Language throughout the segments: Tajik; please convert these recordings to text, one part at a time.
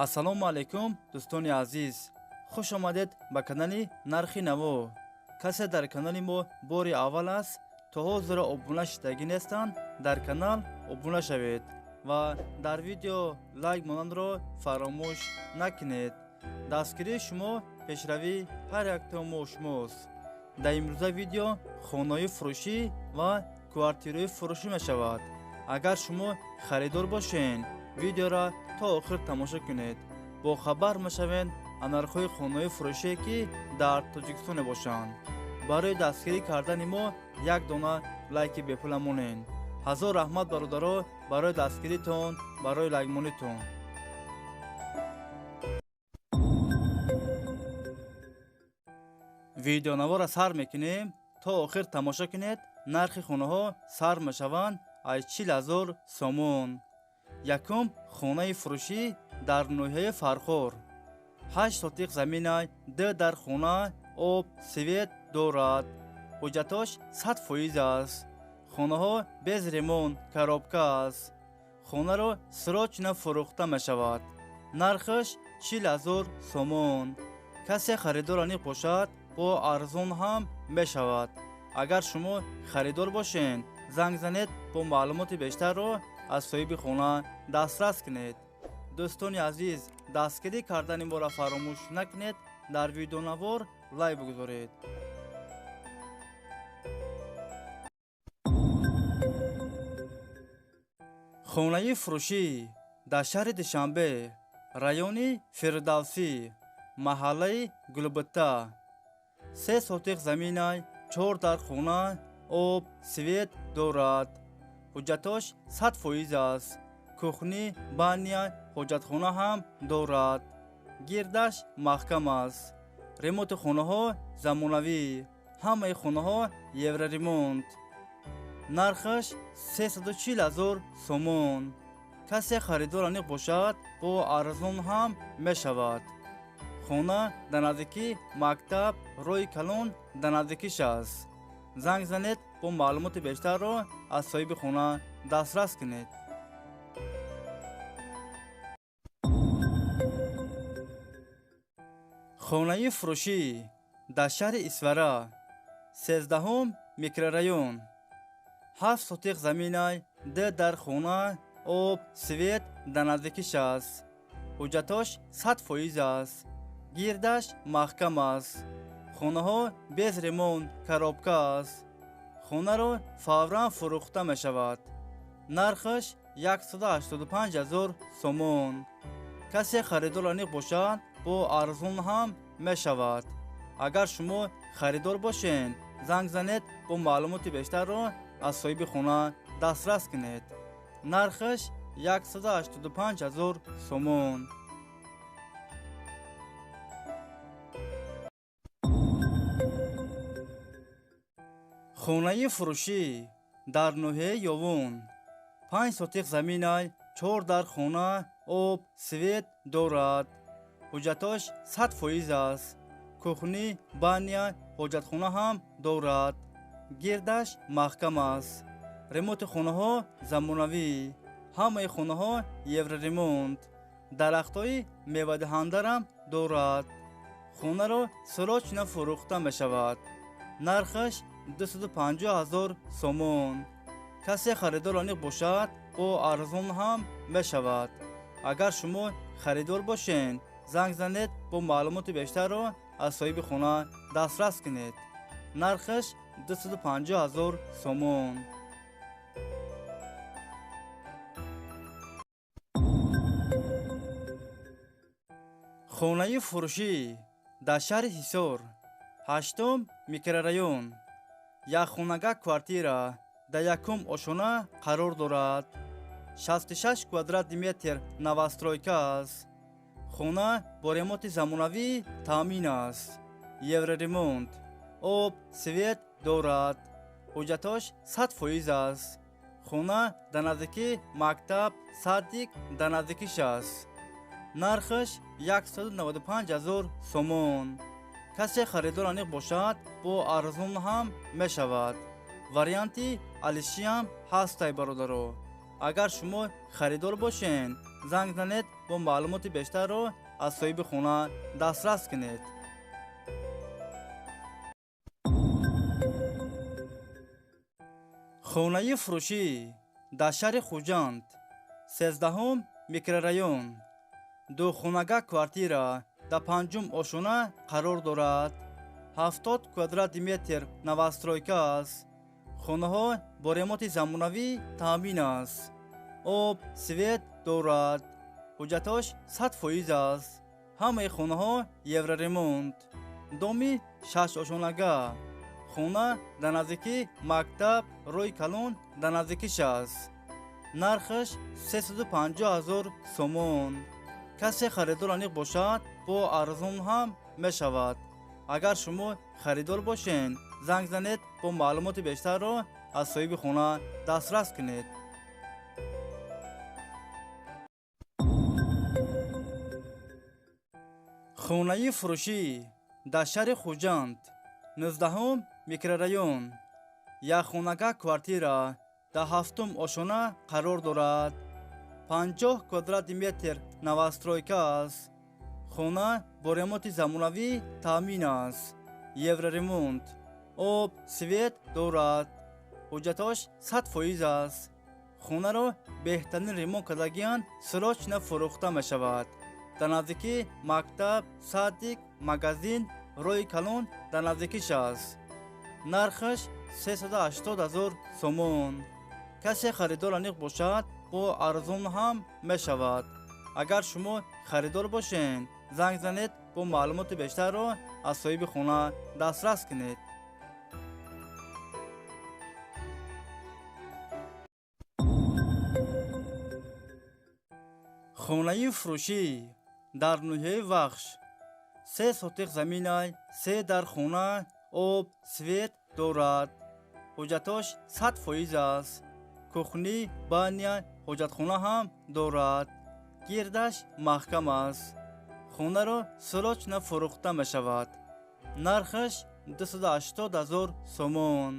Ассалому алайкум, дӯстони азиз. Хуш омадед ба канали Нархи Наво. Касе дар канали мо бори аввал аст, то ҳозира обуна шудагӣ нестанд, дар канал обуна шавед ва дар видео лайк монандро фаромӯш накунед. Дастгирии шумо пешравии ҳар якто мо шумост. Дар имрӯза видео хонаҳои фурӯшӣ ва квартираҳои фурӯшӣ мешавад. Агар шумо харидор бошед, видеоро то охир тамошо кунед. Бохабар мешавед аз нархҳои хонаҳои фурӯшие, ки дар Тоҷикистон мебошанд. Барои дастгирӣ кардани мо як дона лайки бепула монед. Ҳазор раҳмат, бародаро, барои дастгиритон, барои лайкмонитон. Видеонаворро сар мекунем, то охир тамошо кунед. Нархи хонаҳо сар мешаванд аз 40 000 сомон. Якум хонаи фурӯшӣ дар ноҳияи Фархор. 8 сотиқ замина, ду дар хона, об, свет дорад. Ҳуҷҷатош 100% аст. Хонаҳо без ремонт, коробка аст. Хонаро срочно фурӯхта мешавад. Нархаш 40 000 сомон. Касе харидор аниқ бошад, бо арзон ҳам мешавад. Агар шумо харидор бошед, занг занед, бо маълумоти бештарро аз соҳиби хона дастрас кунед. Дӯстони азиз, дастгирӣ кардани моро фаромӯш накунед, дар видеонавор лайк бигузоред. Хонаи фурӯшӣ дар шаҳри Душанбе, райони Фирдавсӣ, маҳаллаи Гулбутта. 3 сотиқ замина, чор дар хона, об, свет дорад. Ҳуҷҷатош 100% аст. Кухня, баня, ҳоҷатхона ҳам дорад. Гирдаш маҳкам аст. Ремонти хонаҳо замонавӣ. Ҳамаи хонаҳо евроремонт. Нархаш 340 000 сомон. Касе харидор аниқ бошад, бо арзон ҳам мешавад. Хона дар наздикии мактаб, роҳи калон дар наздикиш аст. Занг занед, бо маълумоти бештарро аз соҳиби хона дастрас кунед. Хонаи фурӯшӣ дар шаҳри Исфара, 13-ҳум микрорайон. 7 сотиқ замина, ду дар хона, об, свет дар наздикиш аст. Ҳуҷҷатош 100% аст. Гирдаш маҳкам аст. Хонаҳо без ремонт, коробка аст. Хонаро фавран фурӯхта мешавад. Нархаш 185 000 сомон. Касе харидор аниқ бошад, бо арзон ҳам мешавад. Агар шумо харидор бошед, занг занед, бо маълумоти бештарро аз соҳиби хона дастрас кунед. Нархаш 185 000 сомон. Хонаи фурӯшӣ дар ноҳияи Ёвун. 5 сотиқ замина, чор дар хона, об, свет дорад. Ҳуҷҷатош 100% аст. Кухня, баня, ҳоҷатхона ҳам дорад. Гирдаш маҳкам аст. Ремонти хонаҳо замонавӣ. Ҳамаи хонаҳо евроремонт. Дарахтҳои мевадиҳандарам дорад. Хонаро срочно фурӯхта мешавад. Нархаш 250 000 сомон. Касе харидор аниқ бошад, бо арзон ҳам мешавад. Агар шумо харидор бошед, занг занед, бо маълумоти бештарро аз соҳиби хона дастрас кунед. Нархаш 250 000 сомон. Хонаи фурӯшӣ дар шаҳри Ҳисор, ҳаштум микрорайон. Якхонага квартира дар якум ошона қарор дорад. 66 квадратный метр, новостройка аст. Хона бо ремонти замонавӣ таъмин аст. Евроремонт. Об, свет дорад. Ҳуҷҷатош 100% аст. Хона дар наздикии мактаб, садик дар наздикиш аст. Нархаш 195 000 сомон. Касе харидор аниқ бошад, бо арзон ҳам мешавад. Варианти алишиам ҳастай, бародаро. Агар шумо харидор бошед, Занг занед, бо маълумоти бештарро аз соҳиби хона дастрас кунед. Хонаи фурӯшӣ дар шаҳри Хуҷанд, 13-ум микрорайон, духонага квартира дар 5-ум ошона қарор дорад. 70 квадрати метр новостройка аст. Хонаҳо бо ремонти замонавӣ таъмин аст. Об, свет дорад. Ҳуҷҷатҳош 100% аст. Ҳамаи хонаҳо евроремонт. Доми 6 ошонага. Хона дар наздикии мактаб, роҳи калон дар наздикиш аст. Нархаш 350 000 сомон. Касе харидор аниқ бошад, бо арзон ҳам мешавад. Агар шумо харидор бошед, занг занед, бо маълумоти бештарро аз соҳиби хона дастрас кунед. Хонаи фурӯшӣ дар шаҳри Хуҷанд, 19-ум микрорайон, якхонага квартира дар 7-ум ошона қарор дорад. 50 квадрати метр новостройка аст. Хона бо ремонти замонавӣ таъмин аст. Евроремонт. Об, свет дорад. Ҳуҷҷатҳош 100% аст. Хонаро беҳтарин ремонт кардагианд, срочно фурӯхта мешавад. Дар наздикии мактаб, садик, магазин, роҳи калон дар наздикиш аст. Нархаш 380 000 сомон. Касе харидор аниқ бошад, бо арзон ҳам мешавад. Агар шумо харидор бошед, занг занед, бо маълумоти бештарро аз соҳиби хона дастрас кунед. Хонаи фурӯшӣ дар ноҳияи Вахш, 3 сотиқ заминай, се дар хона, об, свет дорад. Ҳуҷҷатҳош 100% аст. Кухня, баня, ҳоҷатхона ҳам дорад. Гирдаш маҳкам аст. Хонаро срочно фурӯхта мешавад. Нархаш 280 000 сомон.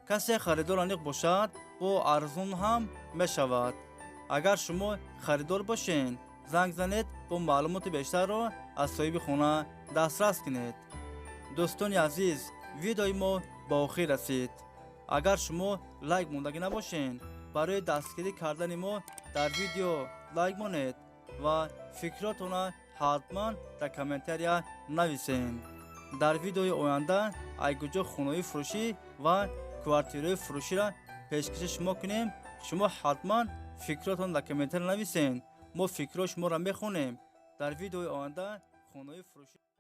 Касе харидор аниқ бошад, бо арзон ҳам мешавад. Агар шумо харидор бошед, занг занед, бо маълумоти бештарро аз соҳиби хона дастрас кунед. Дӯстони азиз, видеои мо ба охир расид. Агар шумо лайк мондагӣ набошед, барои дастгирӣ кардани мо дар видео лайк монед ва фикротонро ҳатман дар комментария нависед. Дар видеои оянда айгуҷо хонаҳои фурӯшӣ ва квартираҳои фурӯширо пешкаши шумо кунем, шумо ҳатман фикротон дар комментария нависед. Мо фикрҳои шуморо мехонем. Дар видеои оянда хонаҳои фурӯшӣ.